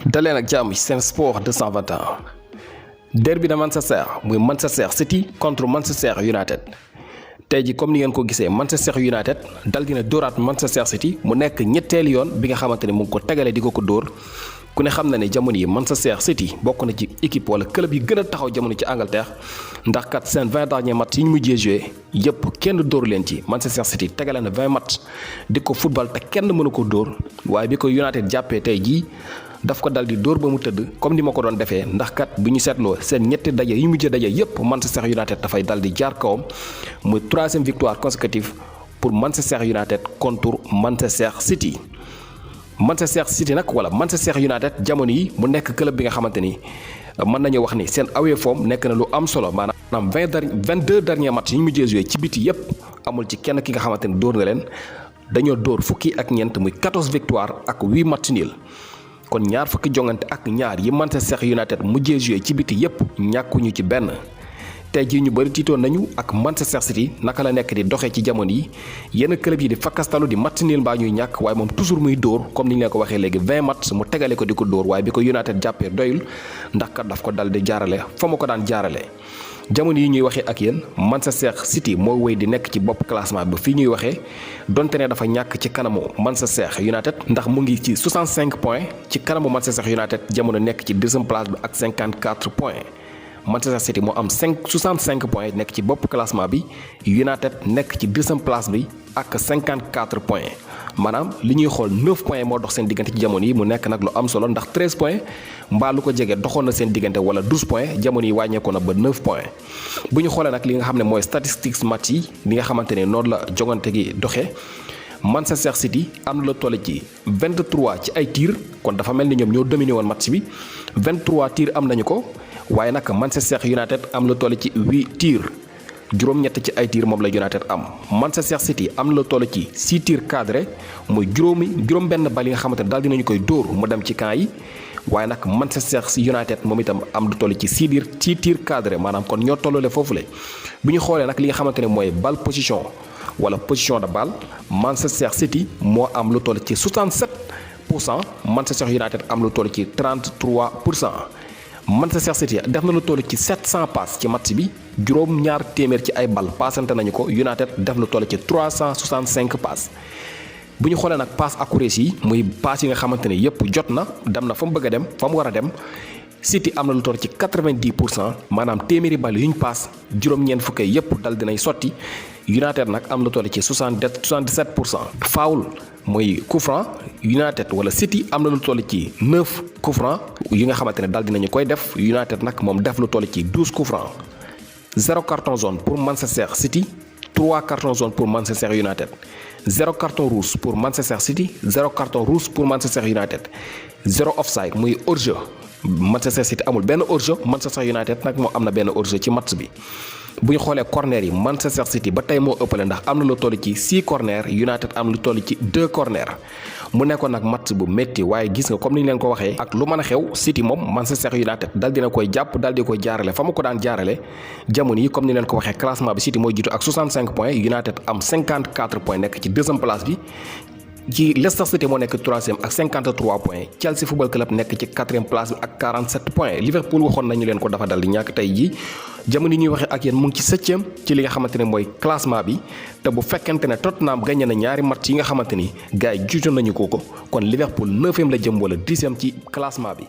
daleen ak jàmm ci Sen Sport 221 derby de Manchester muy Manchester City contre Manchester United tey ji comme ni ngeen ko gisee Manchester United dal dina dóoraat Manchester City mu nekk ñetteelu yoon bi nga xamante ne mu ngi ko tegale di ko dóor ku ne xam na ne jamono yi Manchester City bokk na ci équipe wala club yi gën a taxaw jamono ci Angleterre ndax kat seen 20 derniers matchs yi ñu mujjee joué yëpp kenn dóoru leen ci Manchester City tegale na 20 matchs di ko football te kenn mënu ko dóor waaye bi ko United jàppee tey jii daf ko dal di dóor ba mu tëdd comme ni ma ko doon defee ndax kat bu ñu seetloo seen ñetti daje yi mujjee daje yëpp Manchester United dafay dal di jaar kawam muy 3e victoire consécutive pour Manchester United contre Manchester City. Manchester City nag wala Manchester United jamono yi mu nekk club bi nga xamante ni mën nañu wax ni seen away form nekk na lu am solo maanaam 22 derniers matchs yi ñu mujjee joué ci biti yëpp amul ci kenn ki nga xamante ni dóor na leen dañoo dóor fukki ak ñeent muy 14 victoire ak 8 matchs nul. kon ñaar fukki jongante ak ñaar yi Manchester United mujjee joué ci biti yépp ñàkkuñu ci benn tey jii ñu bëri tiitoon nañu ak Manchester City naka la nekk di doxee ci jamono yi yenn club yi di fakkastalu di match nul mbaa ñuy ñàkk waaye moom toujours muy dóor comme ni ñu leen ko waxee léegi 20 match mu tegale ko di ko dóor waaye bi ko United jàppee doyul ndax kat daf ko dal di jaarale fa ma ko daan jaarale. jamono yi ñuy waxee ak yéen Manchester City moo wéy di nekk ci bopp classement bi fii ñuy waxee donte ne dafa ñàkk ci kanamu Manchester United ndax mu ngi ci 65 points ci kanamu Manchester United jamono nekk ci 2e place bi ak 54 points Manchester City moo am 65 points nekk ci bopp classement bi United nekk ci 2e place bi ak 54 points maanaam li ñuy xool 9 points moo dox seen diggante ci jamono yi mu nekk nag lu am solo ndax 13 points mbaa lu ko jege doxoon na seen diggante wala 12 points jamono yi wàññeeku na ba 9 points bu ñu xoolee nag li nga xam ne mooy statistiques match yi li nga xamante ne noonu la jogante gi doxee Manchester City am na la toll ci 23 ci ay tirs kon dafa mel ni ñoom ñoo dominé woon match bi 23 tirs am nañu ko waaye nag Manchester United am la toll ci 8 tirs juróom-ñett ci ay tirs moom la United am Manchester City am na la toll ci 6 tirs cadrés muy juróom-benn bal yi nga xamante ne daal dinañu koy dóor mu dem ci camp yi waaye nag Manchester United moom itam am lu toll ci 6 tirs cadrés maanaam kon ñoo tollale foofule bu ñu xoolee nag li nga xamante ne mooy ball position wala position de balle Manchester City moo am lu toll ci 67% Manchester United am lu toll ci 33%. Manchester City def na lu toll ci 700 passes ci match bi juróom-ñaar téeméer ci ay bal passante nañu ko United def lu toll ci 365 passes bu ñu xoolee nag passe accuracy yi muy passe yi nga xamante ne yépp jot na dem na fa mu bëgg a dem fa mu war a dem City am na lu toll ci 90% maanaam téeméeri bal yu ñu passe juróom-ñeent fukk yépp dal dinay sotti United nag am lu toll ci 77%. foul mooy coup franc United wala City am na lu toll ci 9 coup franc yi nga xamante ne dal dinañu koy def United nag moom def lu toll ci 12 coup franc 0 carton jaune pour Manchester City 3 carton jaune pour Manchester United 0 carton rouge pour Manchester City 0 carton rouge pour Manchester United 0 offside muy hors-jeu Manchester City amul benn hors-jeu Manchester United nag moo am na benn hors-jeu ci match bi. bu ñu xoolee corner yi Manchester City ba tey moo ëppale ndax am na lu toll ci 6 corner United am lu toll ci 2 corner mu nekkoon nag match bu métti waaye gis nga comme ni ñu leen ko waxee ak lu mën a xew City moom Manchester United dal dina koy jàpp dal di koy jaarale fa mu ko daan jaarale jamono yi comme ni leen ko waxee classement bi City mooy jiitu ak 65 points United am 54 points nekk ci 2e place bi. ci Leicester City moo nekk 3e ak 53 points Chelsea Football Club nekk ci 4e place bi ak 47 points Liverpool waxoon nañu leen ko dafa dal di ñàkk tey jii jamono yi ñuy waxee ak yéen mu ngi ci 7e ci li nga xamante ne mooy classement bi te bu fekkente ne Tottenham gagné na ñaari match yi nga xamante ni gars yi jiitu nañu ko kon Liverpool 9e la jëm wala 10e ci classement bi.